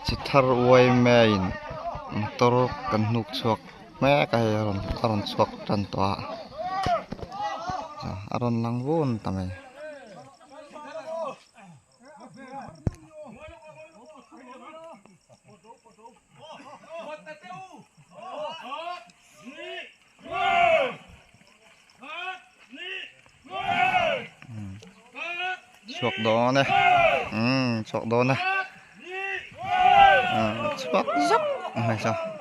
Chi thar uai maiin motor kan hnuk chhuak mek a hei a rawn a rawn chhuak tan tawh a a rawn lang vun ta mai. Chhuak dawn e umm chhuak dawn e chhuak zak mai saw.